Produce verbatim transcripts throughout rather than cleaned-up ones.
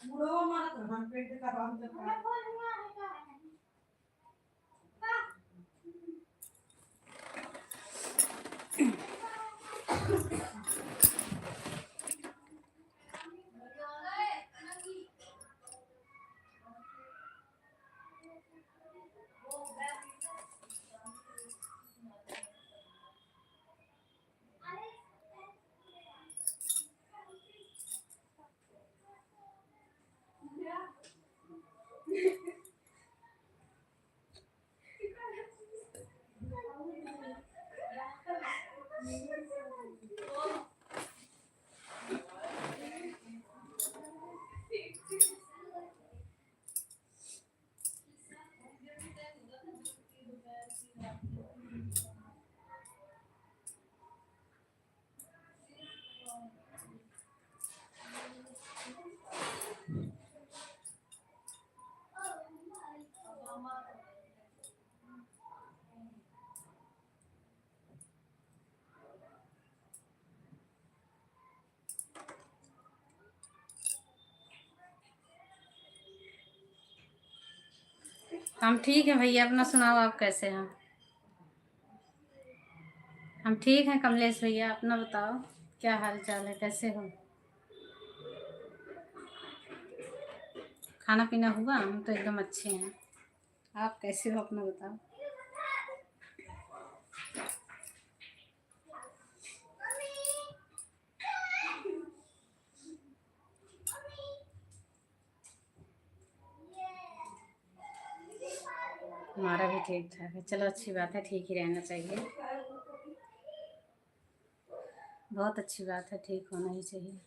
बुढ़वा मारत रहन, पेंट करवा हम तो का। हम ठीक हैं भैया, अपना सुनाओ, आप कैसे हैं? हम ठीक हैं कमलेश भैया, अपना बताओ, क्या हाल चाल है, कैसे हो? खाना पीना हुआ? हम तो एकदम अच्छे हैं, आप कैसे हो, अपना बताओ। हमारा भी ठीक ठाक है। चलो, अच्छी बात है, ठीक ही रहना चाहिए। बहुत अच्छी बात है, ठीक होना ही चाहिए।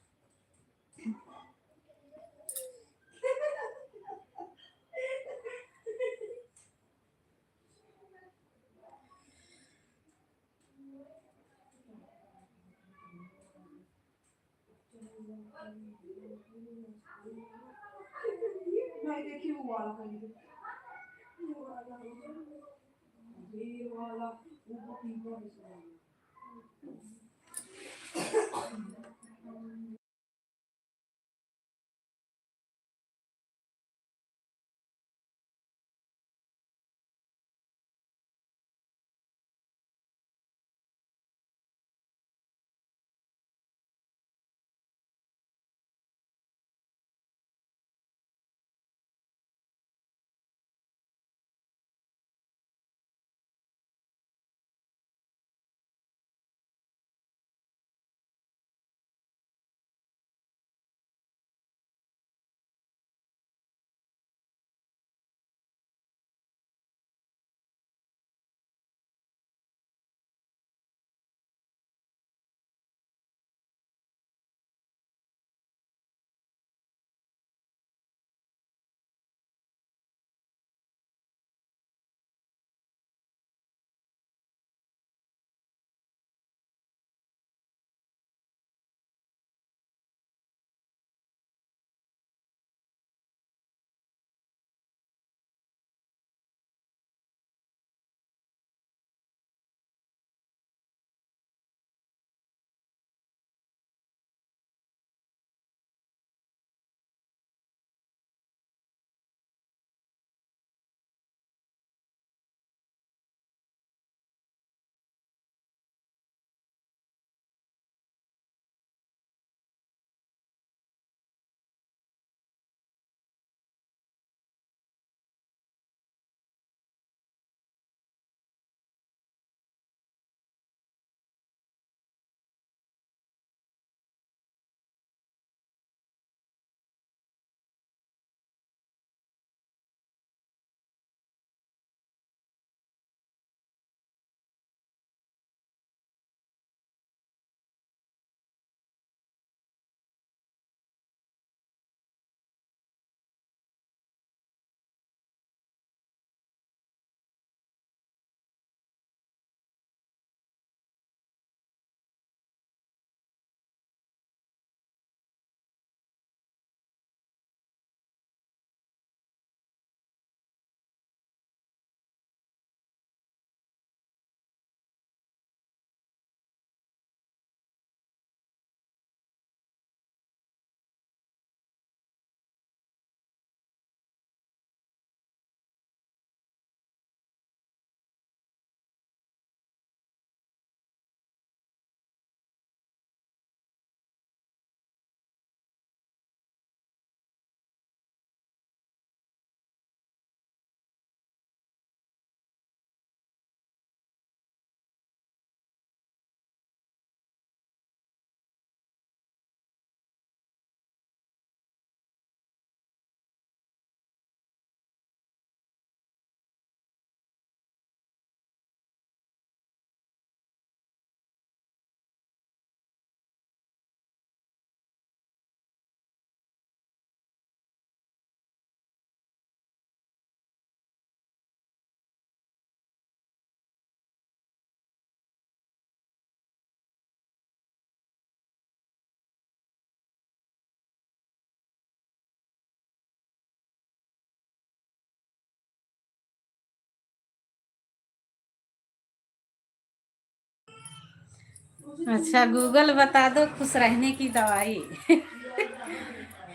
अच्छा, Google बता दो खुश रहने की दवाई।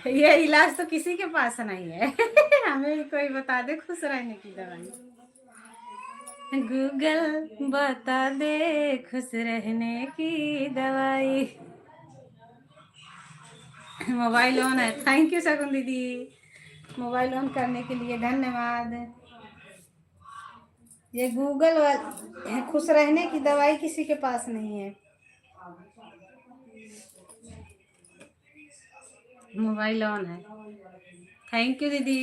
ये इलाज तो किसी के पास नहीं है। हमें कोई बता दे खुश रहने की दवाई। Google बता दे खुश रहने की दवाई। Mobile on है। Thank you शगुन दीदी, mobile on करने के लिए धन्यवाद। ये Google वाल-, खुश रहने की दवाई किसी के पास नहीं है। Mobile on है। Thank you दीदी।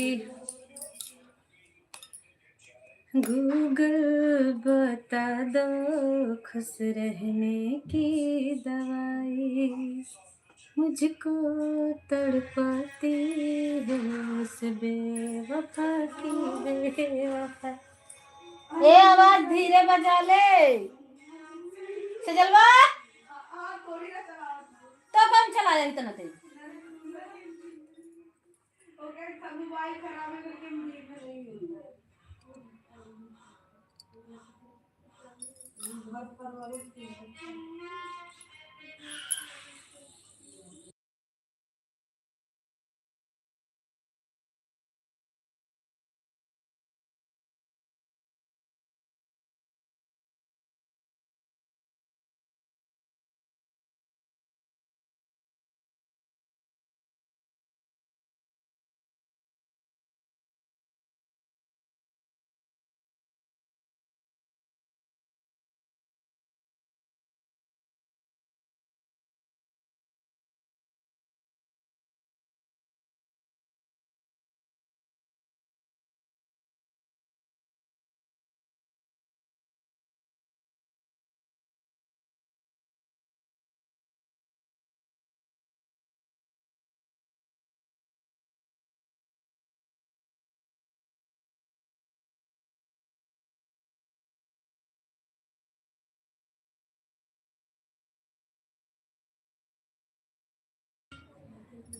Google बता दो खुश रहने की दवाई, मुझको तड़पाती है उस बेवफा की बेवफा। ए, आवाज धीरे बजा ले। सजलवा, तो कम चला जाई तना ते।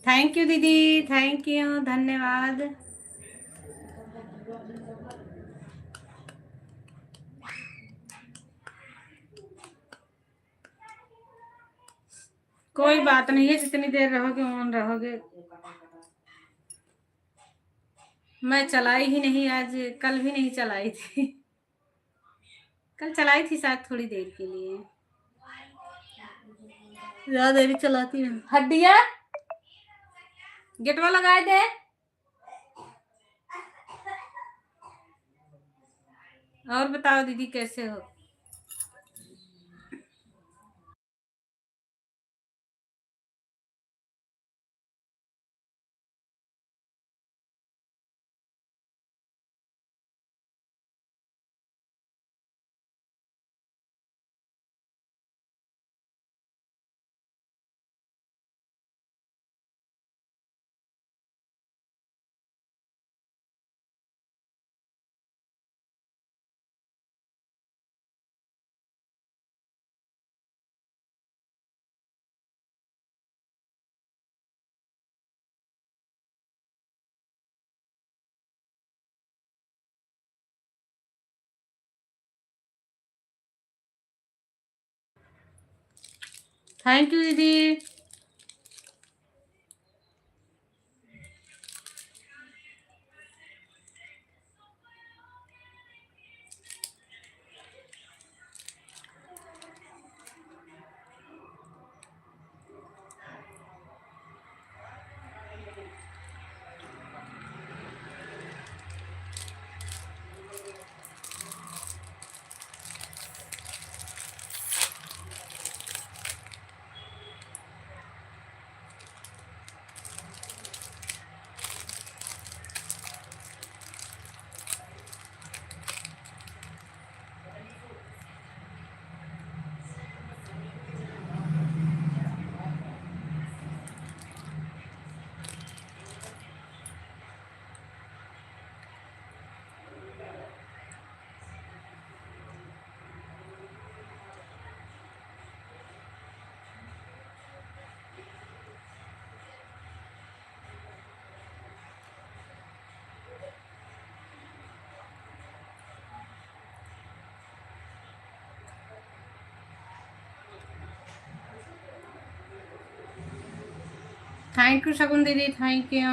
Thank you दीदी, thank you, धन्यवाद। कोई बात नहीं है, जितनी देर रहोगे on रहोगे। मैं चलाई ही नहीं आज, कल भी नहीं चलाई थी। कल चलाई थी शायद थोड़ी देर के लिए। ज्यादा देरी चलाती है। हड्डिया, गेटवा लगाए दे। और बताओ दीदी, कैसे हो? Thank you दीदी। Thank you शगुन दीदी, thank you।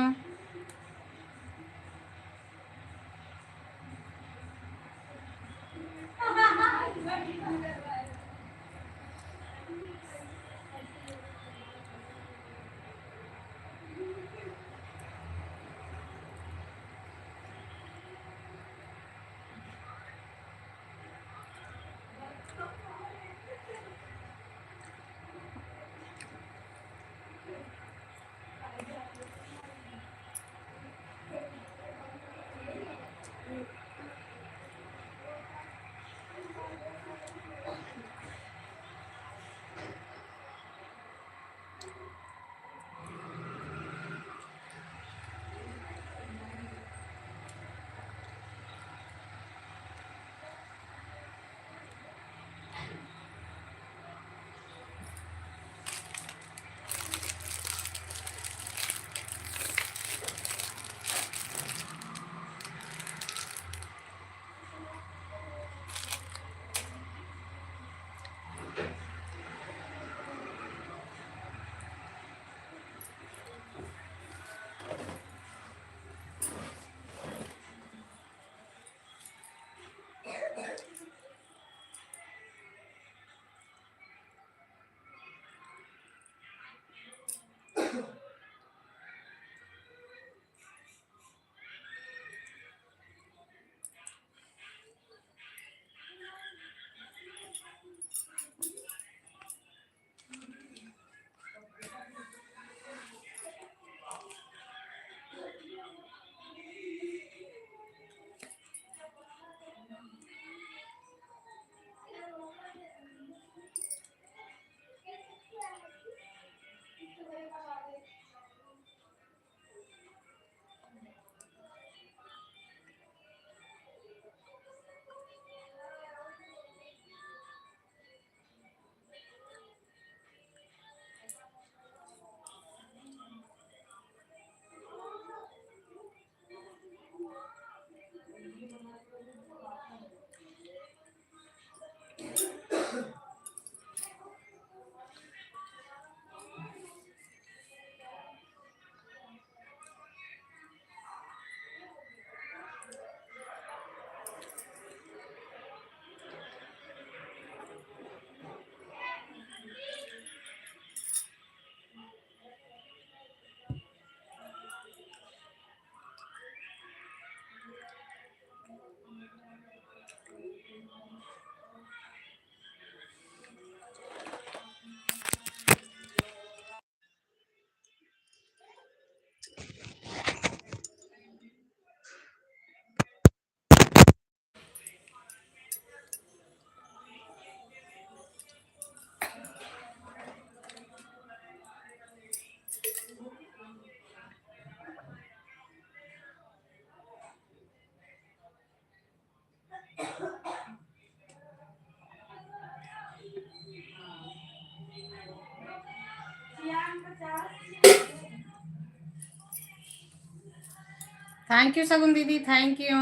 Thank you शगुन दीदी, thank you।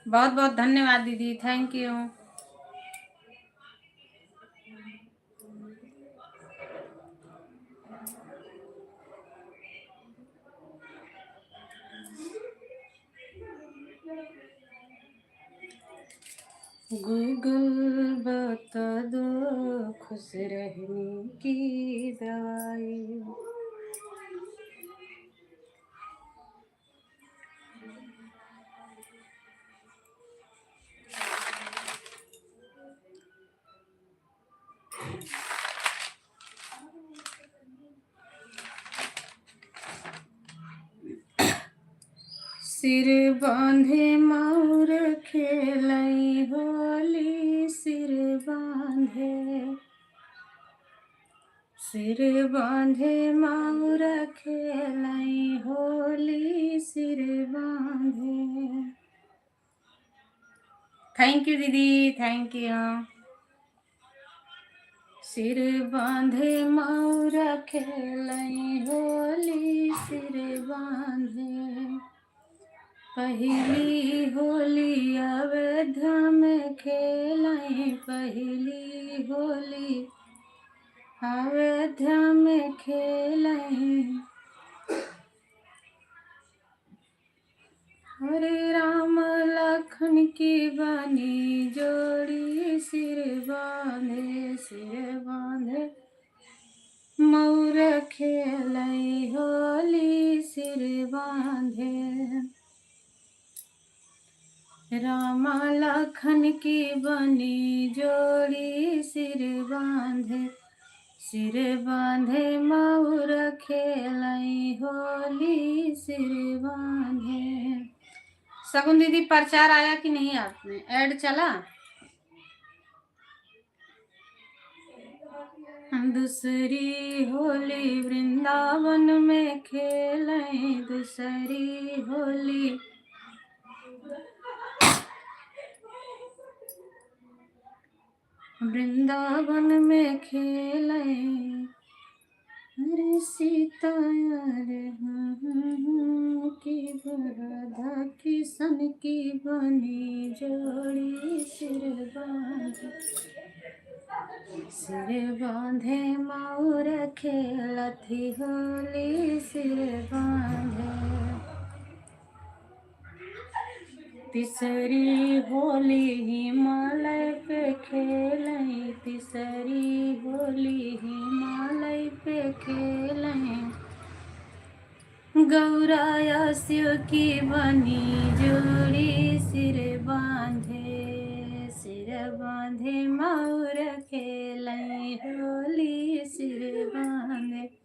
बहुत बहुत धन्यवाद दीदी, thank you। Google बता दो खुश रहने की दवाई। सिर बांधे मौर खेलई होली, सिर बांधे। सिर बांधे मौर खेलई होली, सिर बांधे। Thank you दीदी, thank you। सिर बांधे मौर खेलई होली सिर बांधे। पहिली होली अवध में खेलई, पहिली होली अवध में खेलई। हरे राम लखन की बनी जोड़ी, सिर बांधे, सिर बांधे, मौर खेलई होली, सिर बांधे। राम लखन की बनी जोड़ी, सिर बांधे, सिर बांधे मौर खेलई होली सिर बांधे। सगुन दीदी, प्रचार आया कि नहीं आप में? ऐड चला? दूसरी होली वृंदावन में खेलई, दूसरी होली वृंदावन में खेलई। अरे सीता यार, हम्म, हम्म, हम्म, की राधा किशन की बनी जोड़ी सिर बांधे, सिर बांधे मौर खेलत ही होली सिर बांधे। तीसरी होली हिमालय पे खेलई, तीसरी होली हिमालय पे खेलई। गौरा या शिव की बनी जोड़ी सिर बांधे, सिर बांधे मौर खेलई होली सिर बांधे।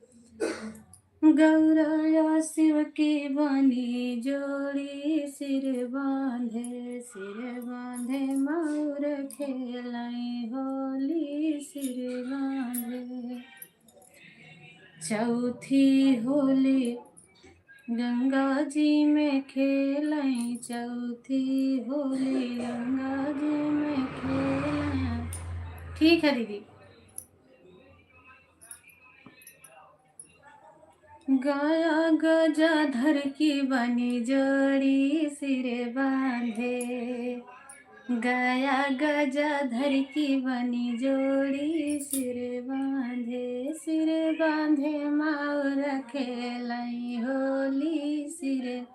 गौरा या शिव की बनी जोड़ी सिर बांधे, सिर बांधे मौर खेलई होली सिर बांधे। चौथी होली गंगा जी में खेलई, चौथी होली गंगा जी में खेलई। ठीक है दीदी। गया गजाधर की बनी जोड़ी सिर बांधे, गया गजाधर की बनी जोड़ी सिर बांधे, सिर बांधे मौर खेलई होली सिर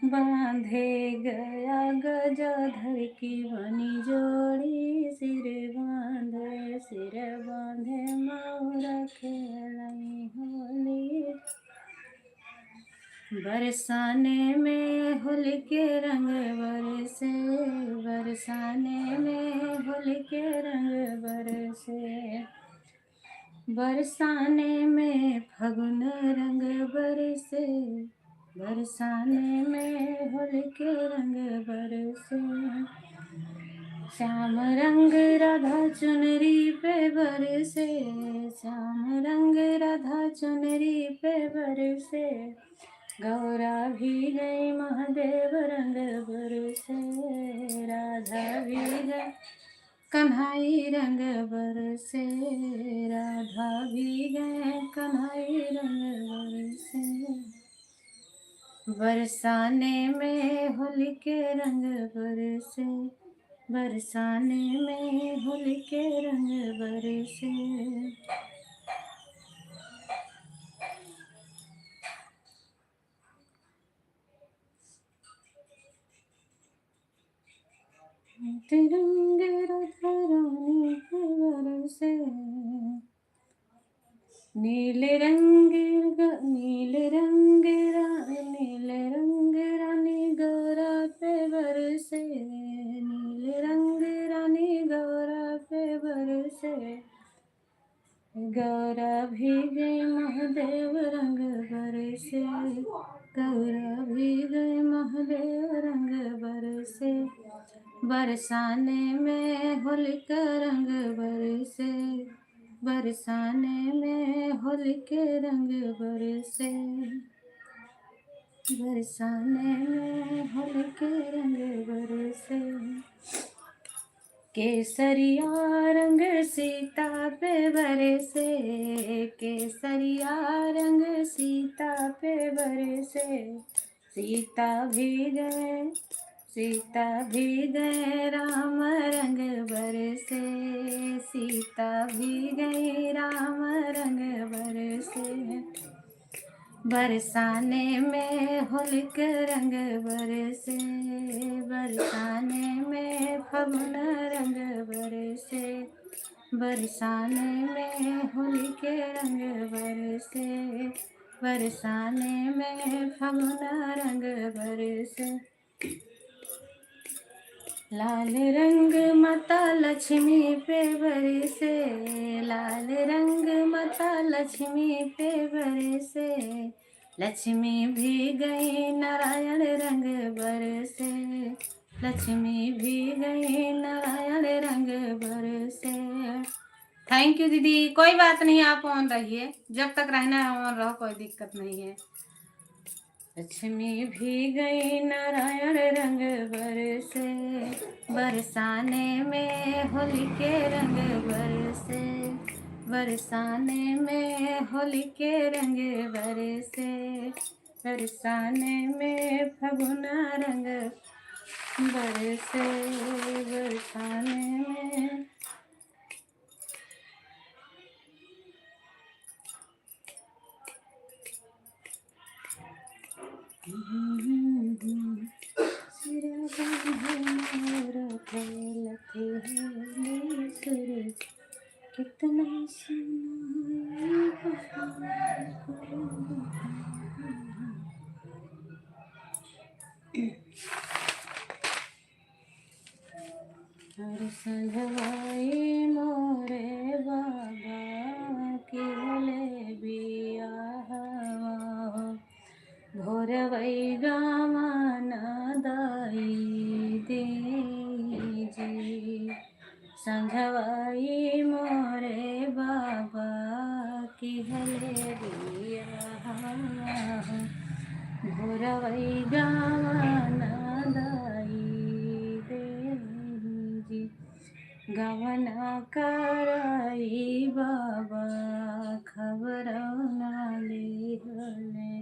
बांधे। गया गजाधर की बनी जोड़ी सिर बांधे, सिर बांधे मौर खेलई होली। बरसाने में होली के रंग बरसे, बरसाने में होली के रंग बरसे। बरसाने में फगुन रंग बरसे, बरसाने में होली के रंग बरसे। श्याम रंग राधा चुनरी पे बरसे, श्याम रंग राधा चुनरी पे बरसे। गौरा भी गई महादेव रंग बरसे, राधा भी गई कन्हई रंग बरसे, राधा भी गए कन्हई रंग बरसे। बरसाने में होली के रंग बरसे, बरसाने में होली के रंग बरसे। तिरंगे राधा रानी के बरसे, नीले रंग ग-, नीले रंग रा-, नीले रंग रानी गौरा पे बरसे, नीले रंग रानी गौरा पे बरसे। गौरा भी गए महादेव रंग बरसे, गौरा भी गए महादेव रंग बरसे। बरसाने में होली का रंग बरसे, बरसाने में होली के रंग बरसे, बरसाने में होली के रंग बरसे। केसरिया रंग सीता पे बरसे, केसरिया रंग सीता पे बरसे, सीता भी गए, सीता भी गए राम रंग बरसे, सीता भी गई राम रंग बरसे। बरसाने में होलिक रंग बरसे, बरसाने में फगुन रंग बरसे, बरसाने में होलिक रंग बरसे, बरसाने में फगुन रंग बरसे। लाल रंग माता लक्ष्मी पे बरसे, लाल रंग माता लक्ष्मी पे बरसे, लक्ष्मी भी गई नारायण रंग बरसे, लक्ष्मी भी गई नारायण रंग बरसे। Thank you दीदी, कोई बात नहीं, आप on रहिए, जब तक रहना है on रहो, कोई दिक्कत नहीं है। लक्ष्मी भी गई नारायण रंग बरसे, बरसाने में होलिके रंग बरसे, बरसाने में होलिके रंग बरसे, बरसाने में फगुना रंग बरसे, बरसाने में। सिरा बांधे मोर फैलत है सुर, कितना सुनाई बहार को। हर संझवाई मोरे बाबा किहले बियाहवा हो, भोरवई गावा ना दाई दीजी। संझवाई मोरे बाबा किहले बियाहवा हो, भोरवई गावा ना दाई दीजी। गवना कराई बाबा खबरौ ना लिहले,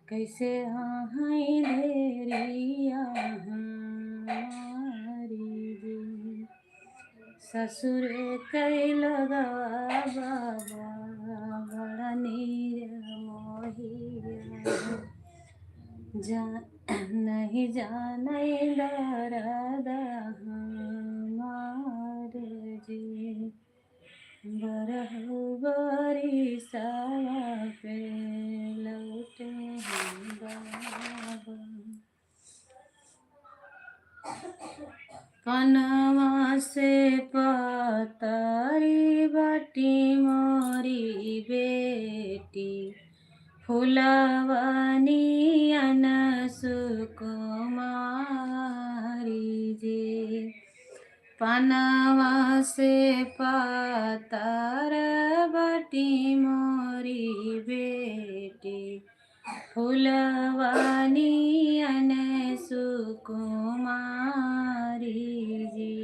कैसे आहई देरिया हमारी जी। ससुर कई लगवा बाबा बड़ा नीर मोहिया, जा नहीं जानै दरद हमार जी। बरहु बरिसवा पे लौटे हैं बाबा। पनवा से पतरी बाटी मोरी बेटी, फुलवा नियन सुकुमारी जी। पनवा से पतर बाटी मोरी बेटी, फुलवा नियन सुकुमारी जी।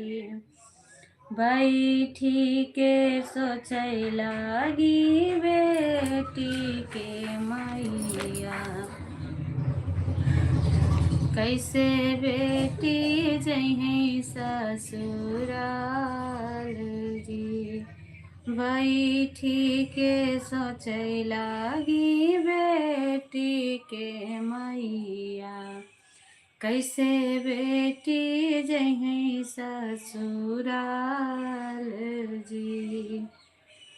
बैठी के सोचै लागी बेटी के मैया, कैसे बेटी जइहैं ससुराल जी। बैठी के सोचै लागी बेटी के मैया, कैसे बेटी जइहैं ससुराल जी।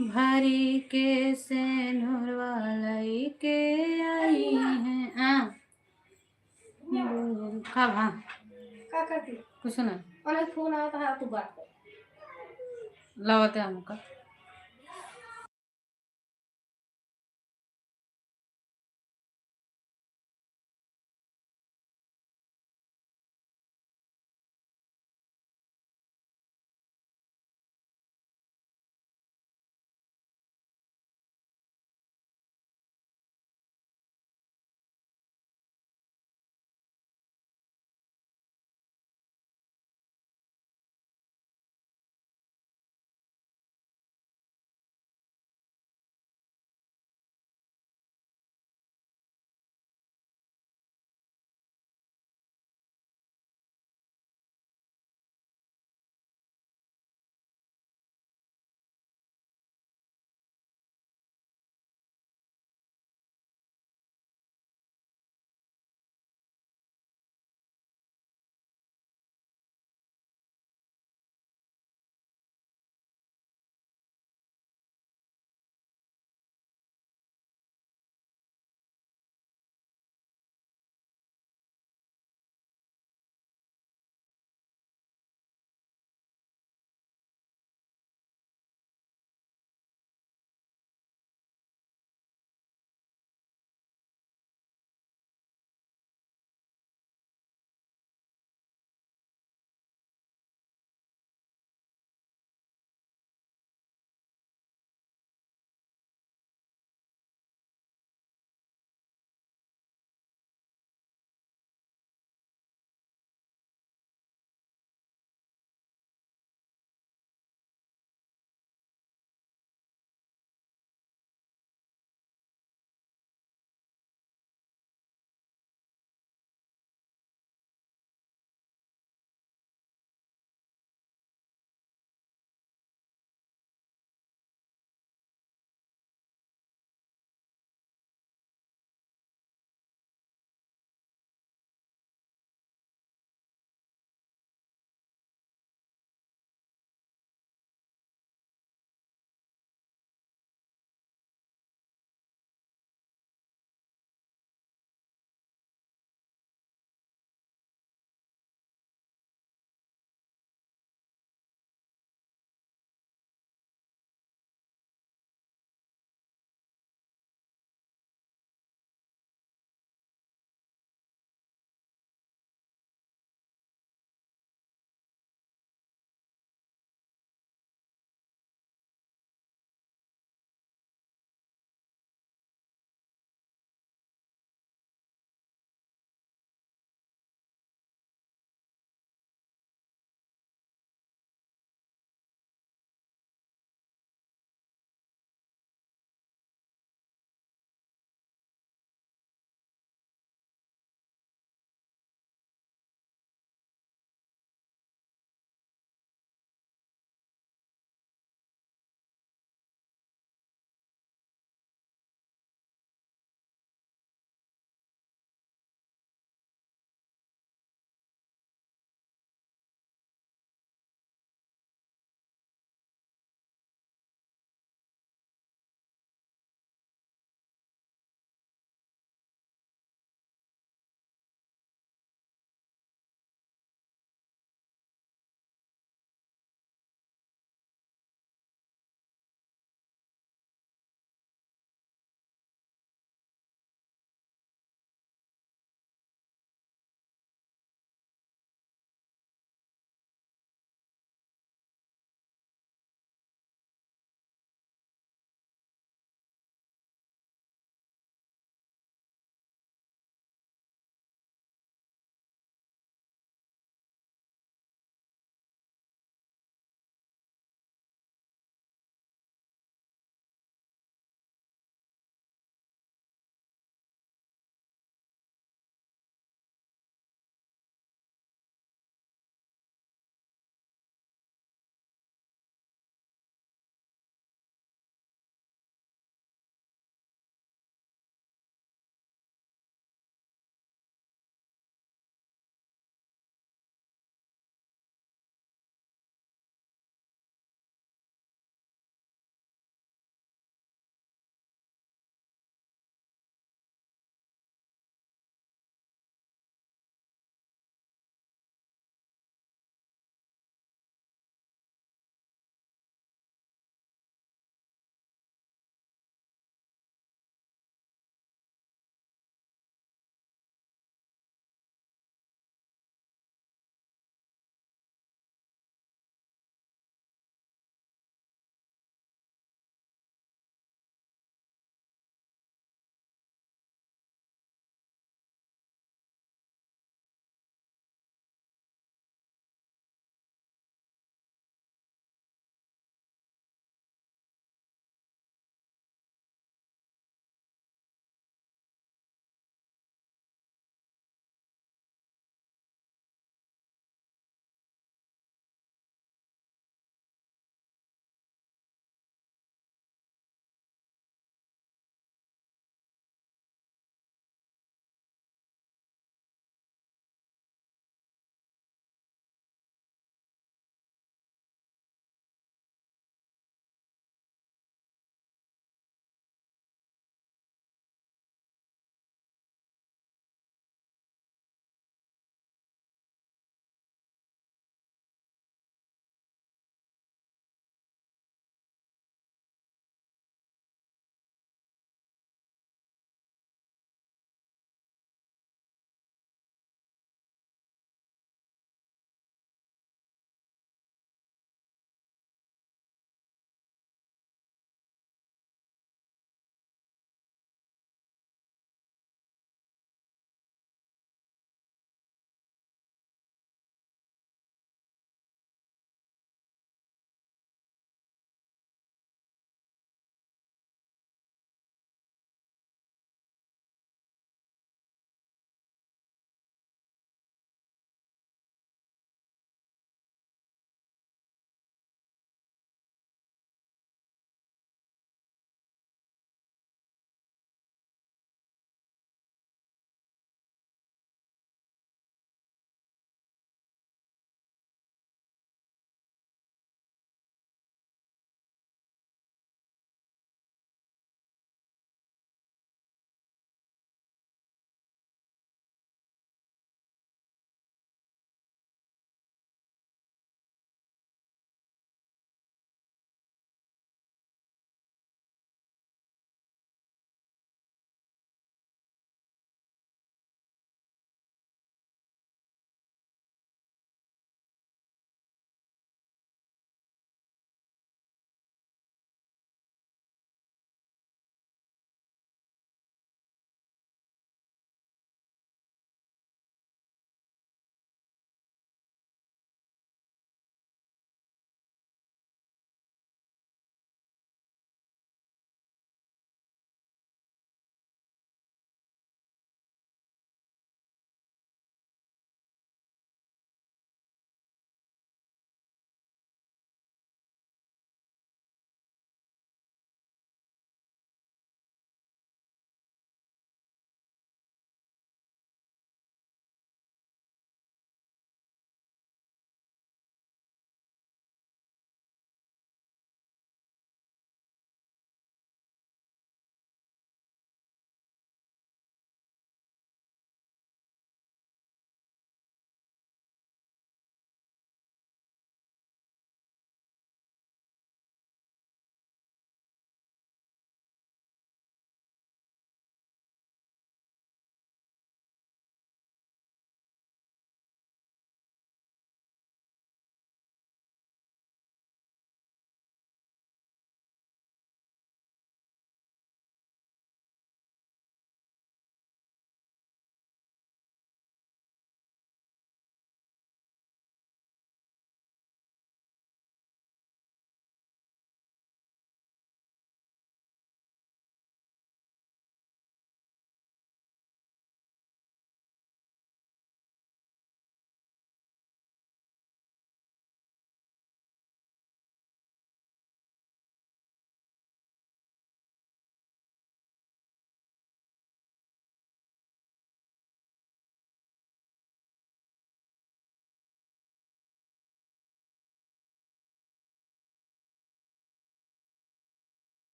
भरी के सेनुरवा लइके आई हैं। आ, का भा? का करती? कुछ ना। ओने फोन आवत है, तू बात कर। लावते हमका।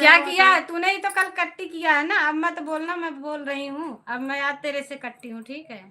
क्या किया है तूने? ही तो कल कट्टी किया है ना। अब मत बोलना, मैं बोल रही हूँ, अब मैं आज तेरे से कट्टी हूँ, ठीक है?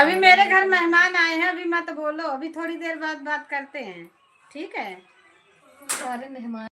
अभी मेरे घर मेहमान आए हैं, अभी मत बोलो, अभी थोड़ी देर बाद बात करते हैं, ठीक है? सारे मेहमान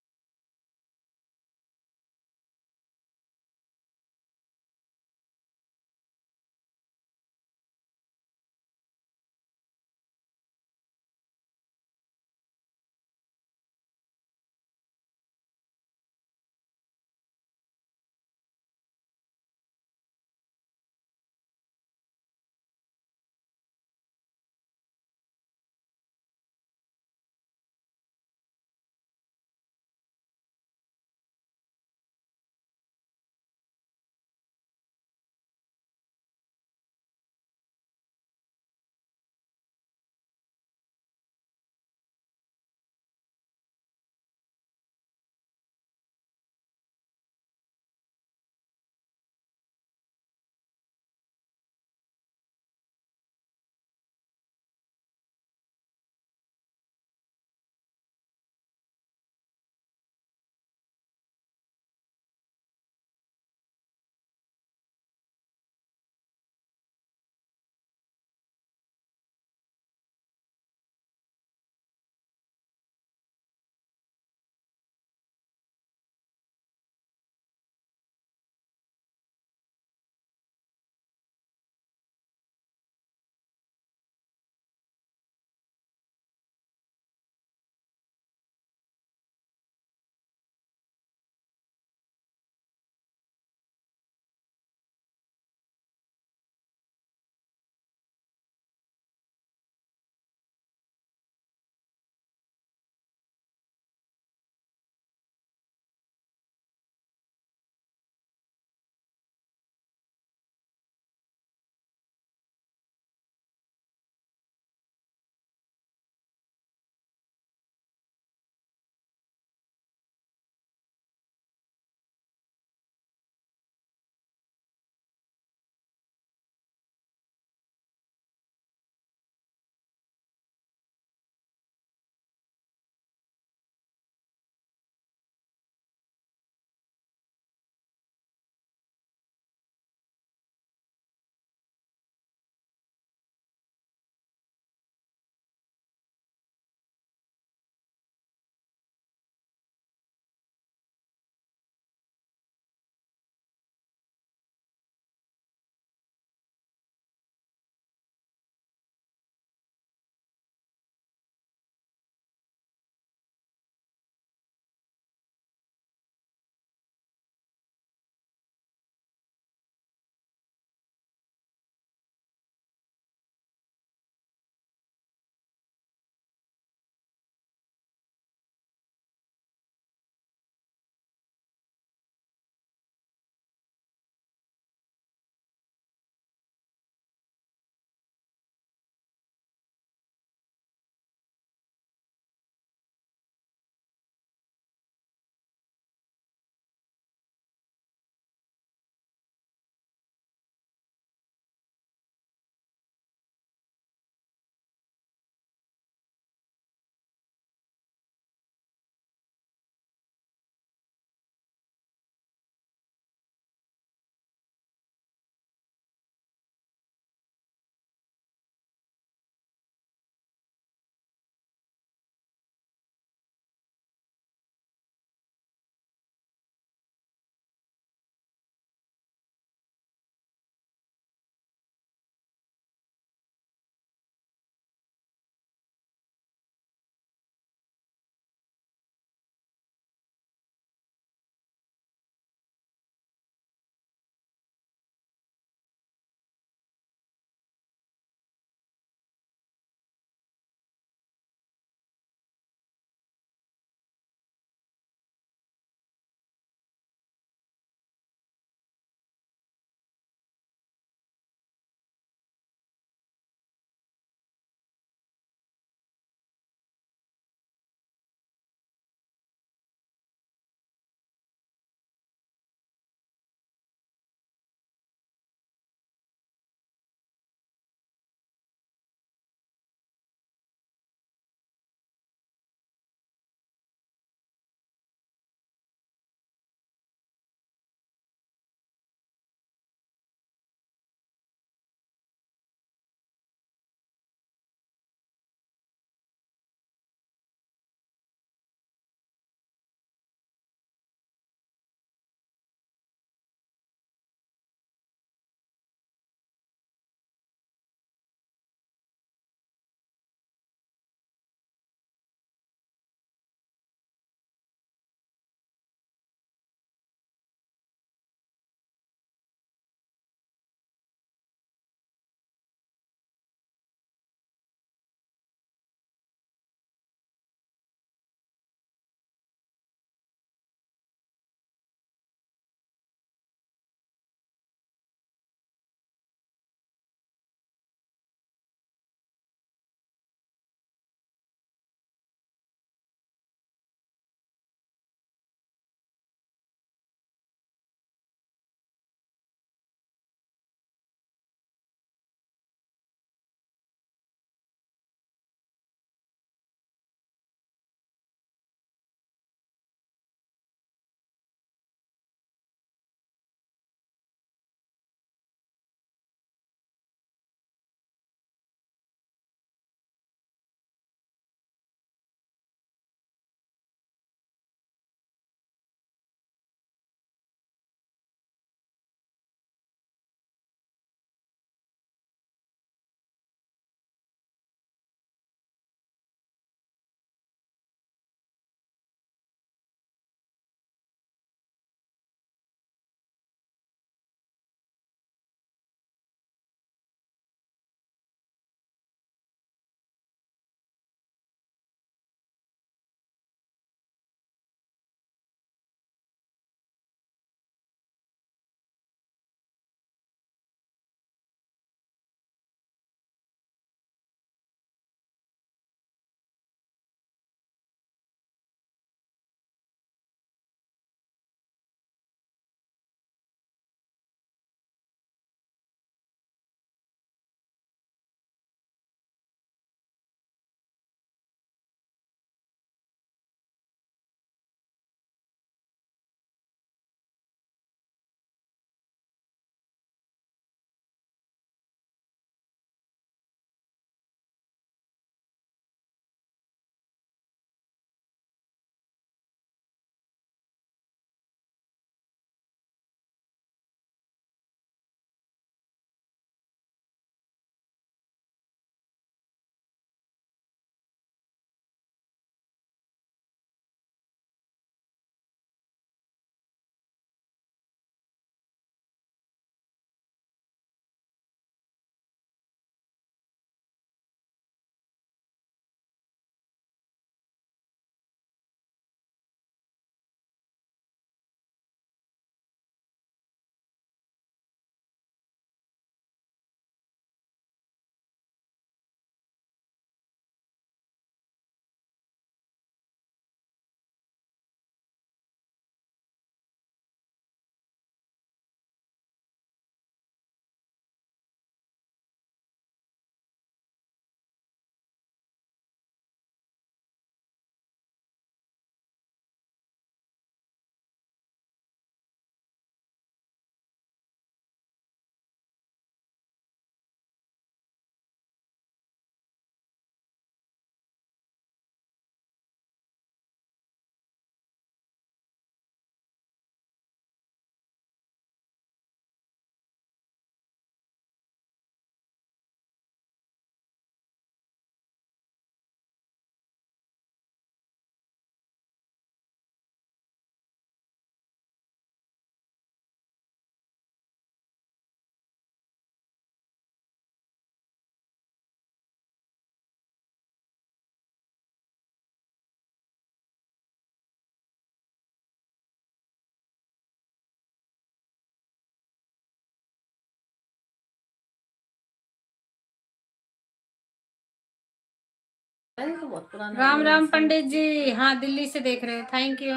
अरे, तो बहुत पुराना राम है, राम ऐसे। पंडित जी, हाँ, दिल्ली से देख रहे हैं, thank you।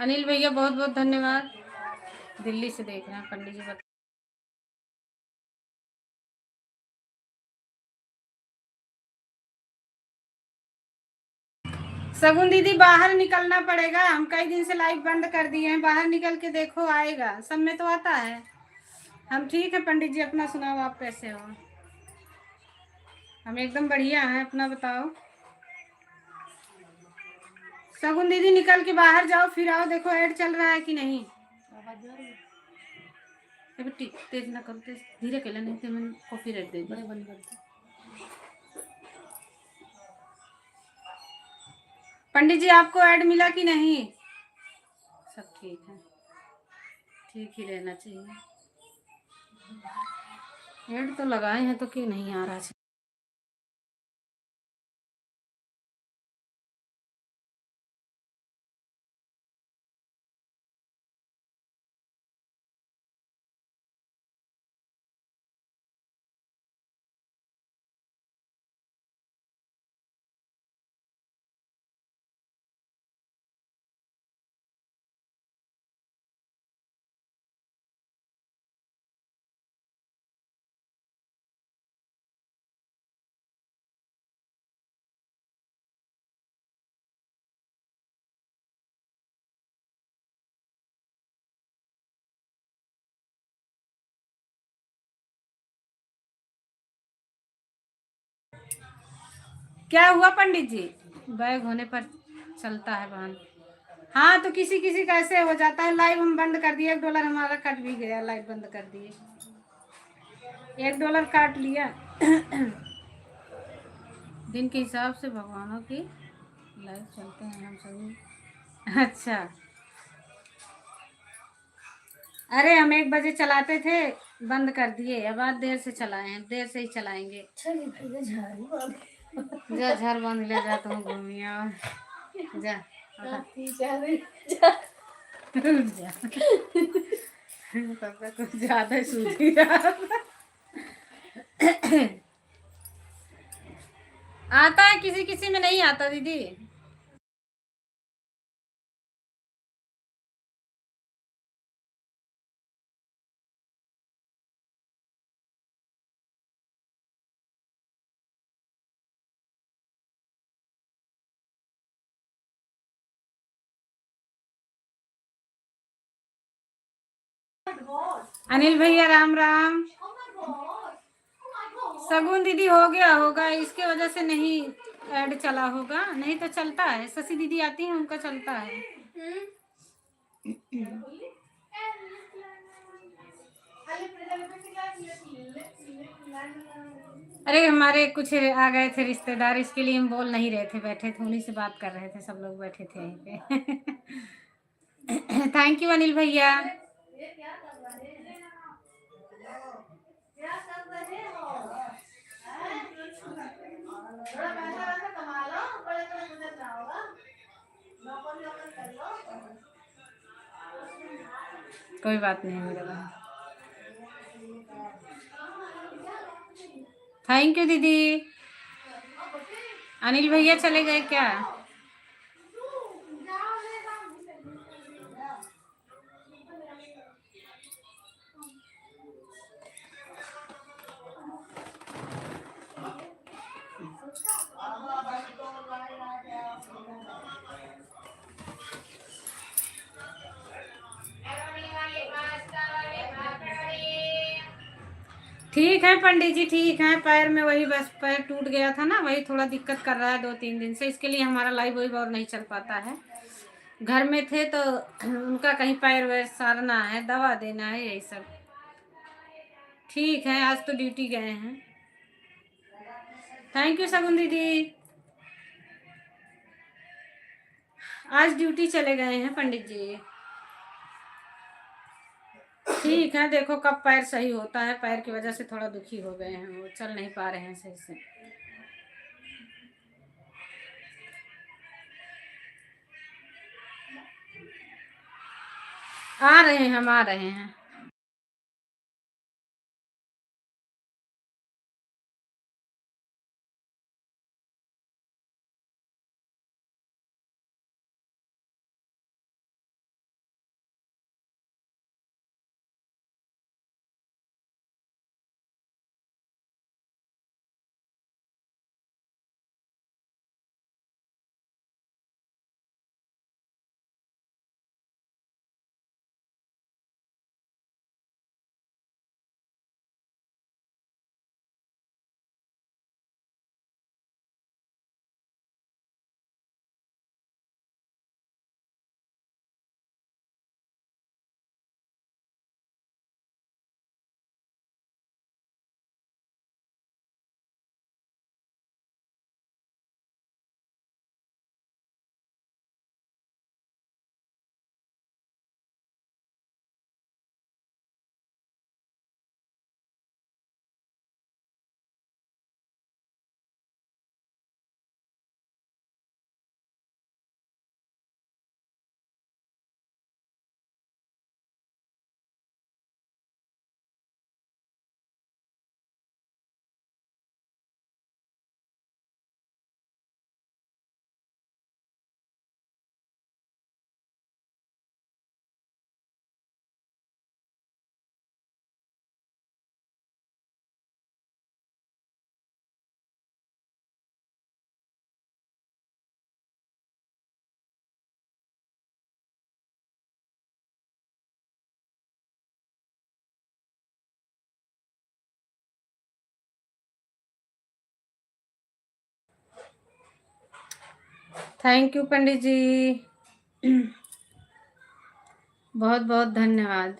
अनिल भैया, बहुत बहुत धन्यवाद, दिल्ली से देख रहे हैं पंडित जी, बता। सगुन दीदी, बाहर निकलना पड़ेगा, हम कई दिन से लाइव बंद कर दिए हैं, बाहर निकल के देखो, आएगा, सब में तो आता है। हम ठीक है पंडित जी, अपना सुनाओ, आप कैसे हो? हम एकदम बढ़िया हैं, अपना बताओ। सगुन दीदी, निकल के बाहर जाओ, फिर आओ, देखो ऐड चल रहा है कि नहीं। ए बेटी, तेज ना करो, तेज, धीरे कर ले, नहीं तो मैं कॉपीराइट दे दूँ। पंडित जी, आपको ऐड मिला कि नहीं? सब ठीक है, ठीक ही रहना चाहिए। ऐड तो लगाए हैं तो क्यों नहीं आ रहा है? क्या हुआ पंडित जी? बैग होने पर चलता है बहन। हाँ, तो किसी किसी का ऐसे हो जाता है। लाइव हम बंद कर दिए, एक डॉलर हमारा कट भी गया, लाइव बंद कर दिए, एक डॉलर काट लिया। दिन के हिसाब से भगवानों की लाइव चलते हैं हम सभी। अच्छा, अरे हम एक बजे चलाते थे, बंद कर दिए, अब आज देर से चलाए हैं, देर से ही चलाएंगे। चलिए भैया, झाड़ू बांध। जा झाड़ बांध ले, जा तुम घूमिया, जा। हाथी चले, जा। जा। सबका कुछ ज्यादा सूझी। आता है, किसी किसी में नहीं आता दीदी। अनिल भैया, राम राम। सगुन दीदी, हो गया होगा, इसके वजह से नहीं ऐड चला होगा, नहीं तो चलता है। शशि दीदी आती हैं, उनका चलता है। अरे, हमारे कुछ आ गए थे रिश्तेदार, इसके लिए हम बोल नहीं रहे थे, बैठे थे, उन्हीं से बात कर रहे थे, सब लोग बैठे थे यहीं पे। Thank you अनिल भैया। कोई बात नहीं मेरे भाई। Thank you दीदी। अनिल भैया चले गए क्या? ठीक है पंडित जी, ठीक है। पैर में वही, बस पैर टूट गया था ना, वही थोड़ा दिक्कत कर रहा है दो तीन दिन से, इसके लिए हमारा लाइव वाइव और नहीं चल पाता है। घर में थे तो उनका कहीं पैर वैर सारना है, दवा देना है, यही सब। ठीक है, आज तो ड्यूटी गए हैं। Thank you सगुन दीदी। आज ड्यूटी चले गए हैं पंडित जी। ठीक है, देखो कब पैर सही होता है, पैर की वजह से थोड़ा दुखी हो गए हैं, वो चल नहीं पा रहे हैं सही से। आ रहे हैं, हम आ रहे हैं। Thank you पंडित जी, बहुत बहुत धन्यवाद।